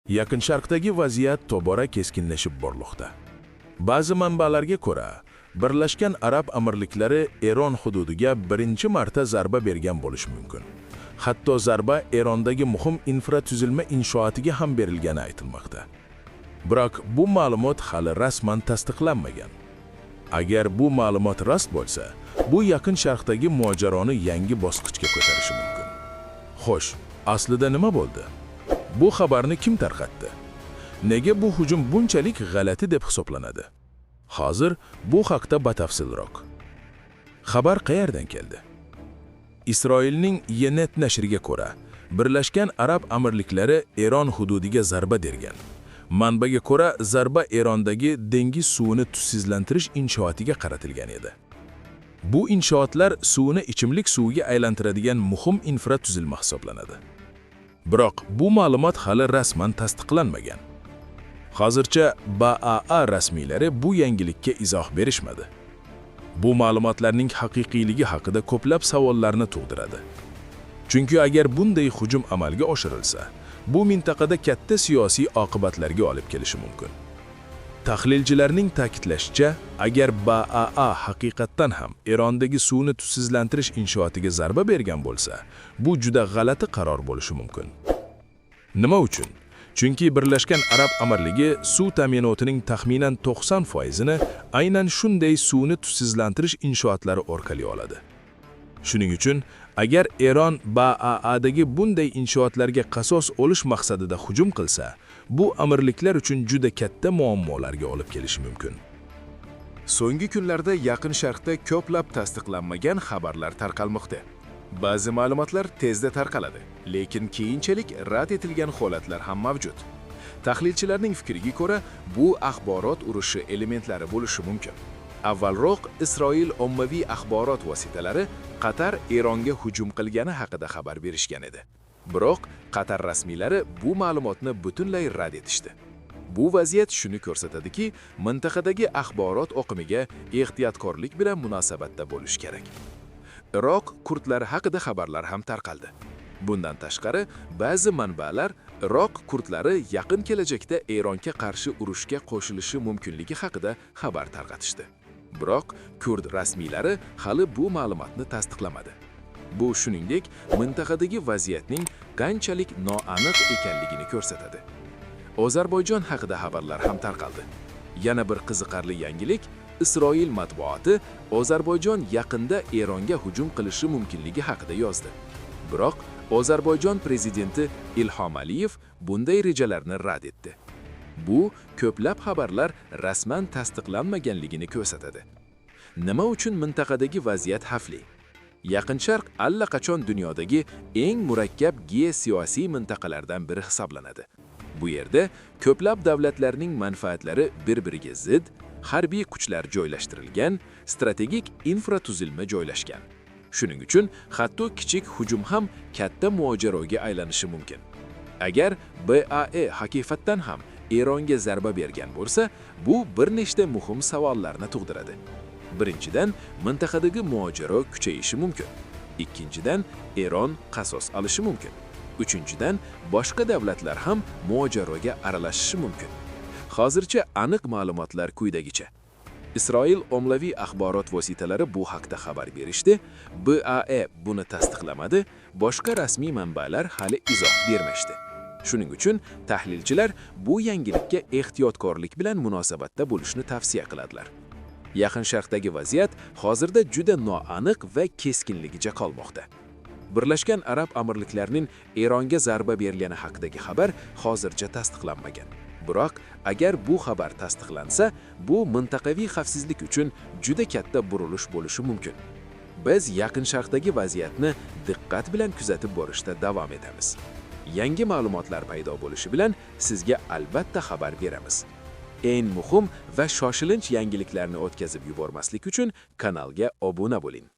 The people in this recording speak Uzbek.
Yaqin Sharqdagi vaziyat tobora keskinlashib bormoqda. Ba'zi manbalarga ko'ra, Birlashgan Arab Amirliklari Eron hududiga birinchi marta zarba bergan bo'lishi mumkin. Hatto zarba Erondagi muhim infratuzilma inshoatiga ham berilgani aytilmoqda. Biroq bu ma'lumot hali rasman tasdiqlanmagan. Agar bu ma'lumot rost bo'lsa, bu Yaqin Sharqdagi mojaroni yangi bosqichga ko'tarishi mumkin. Xo'sh, aslida nima bo'ldi? Bu xabarni kim tarqatdi? Nega bu hujum bunchalik g'alati deb hisoblanadi? Hozir bu haqda batafsilroq. Xabar qayerdan keldi? Isroilning Ynet nashriga ko'ra, Birlashgan Arab Amirliklari Eron hududiga zarba bergan. Manbaga ko'ra, zarba Erondagi dengiz suvini tuzsizlantirish inshoatiga qaratilgan edi. Bu inshootlar suvni ichimlik suviga aylantiradigan muhim infratuzilma hisoblanadi. Biroq bu ma'lumot hali rasman tasdiqlanmagan. Hozircha BAA rasmiylari bu yangilikka izoh berishmadi. Bu ma'lumotlarning haqiqiyligi haqida ko'plab savollarni tug'diradi. Chunki agar bunday hujum amalga oshirilsa, bu mintaqada katta siyosiy oqibatlarga olib kelishi mumkin. Tahlilchilarning ta'kidlashicha, agar BAA haqiqatdan ham Erondagi suvni tuzsizlantirish inshoatiga zarba bergan bo'lsa, bu juda g'alati qaror bo'lishi mumkin. Nima uchun? Chunki Birlashgan Arab Amirligi suv ta'minotining taxminan 90% ni aynan shunday suvni tuzsizlantirish inshootlari orqali oladi. Shuning uchun, agar Eron BAAdagi bunday inshootlarga qasos olish maqsadida hujum qilsa, bu amirliklar uchun juda katta muammolarga olib kelishi mumkin. So'nggi kunlarda Yaqin Sharqda ko'plab tasdiqlanmagan xabarlar tarqalmoqda. Ba'zi ma'lumotlar tezda tarqaladi, lekin keyinchalik rad etilgan holatlar ham mavjud. Tahlilchilarning fikriga ko'ra, bu axborot urushi elementlari bo'lishi mumkin. Avvalroq Isroil ommaviy axborot vositalari Qatar Eronga hujum qilgani haqida xabar berishgan edi. Biroq Qatar rasmiylari bu ma'lumotni butunlay rad etishdi. Bu vaziyat shuni ko'rsatadiki, mintaqadagi axborot oqimiga ehtiyotkorlik bilan munosabatda bo'lish kerak. Iroq kurdlari haqida xabarlar ham tarqaldi. Bundan tashqari, ba'zi manbalar Iroq kurdlari yaqin kelajakda Eronga qarshi urushga qo'shilishi mumkinligi haqida xabar tarqatishdi. Biroq kurd rasmiylari hali bu ma'lumotni tasdiqlamadi. Bu shuningdek, mintaqadagi vaziyatning qanchalik noaniq ekanligini ko'rsatadi. Ozarbayjon haqida xabarlar ham tarqaldi. Yana bir qiziqarli yangilik: Isroil matbuoti Ozarbayjon yaqinda Eronga hujum qilishi mumkinligi haqida yozdi. Biroq Ozarbayjon prezidenti Ilhom Aliyev bunday rejalarni rad etdi. Bu ko'plab xabarlar rasman tasdiqlanmaganligini ko'rsatadi. Nima uchun mintaqadagi vaziyat xavfli? Yaqin Sharq allaqachon dunyodagi eng murakkab geosiyosiy mintaqalardan biri hisoblanadi. Bu yerda ko'plab davlatlarning manfaatlari bir-biriga zid, harbiy kuchlar joylashtirilgan, strategik infratuzilma joylashgan. Shuning uchun hatto kichik hujum ham katta mojaroga aylanishi mumkin. Agar BAE haqiqatdan ham Eronga zarba bergan bo'lsa, bu bir nechta muhim savollarni tug'diradi. Birinchidan, mintaqadagi mojaro kuchayishi mumkin. Ikkinchidan, Eron qasos olishi mumkin. Uchinchidan, boshqa davlatlar ham mojaroga aralashishi mumkin. Hozircha aniq ma'lumotlar quyidagicha. Isroil ommaviy axborot vositalari bu haqda xabar berishdi, BAE buni tasdiqlamadi, boshqa rasmiy manbalar hali izoh bermashdi. Shuning uchun tahlilchilar bu yangilikka ehtiyotkorlik bilan munosabatda bo'lishni tavsiya qiladilar. Yaqin Sharqdagi vaziyat hozirda juda noaniq va keskinligicha qolmoqda. Birlashgan Arab Amirliklarining Eronga zarba berilgani haqidagi xabar hozircha tasdiqlanmagan. Biroq agar bu xabar tasdiqlansa, bu mintaqaviy xavfsizlik uchun juda katta burilish bo'lishi mumkin. Biz Yaqin Sharqdagi vaziyatni diqqat bilan kuzatib borishda davom etamiz. Yangi ma'lumotlar paydo bo'lishi bilan sizga albatta xabar beramiz. Eng muhim va shoshilinch yangiliklarni o'tkazib yubormaslik uchun kanalga obuna bo'ling.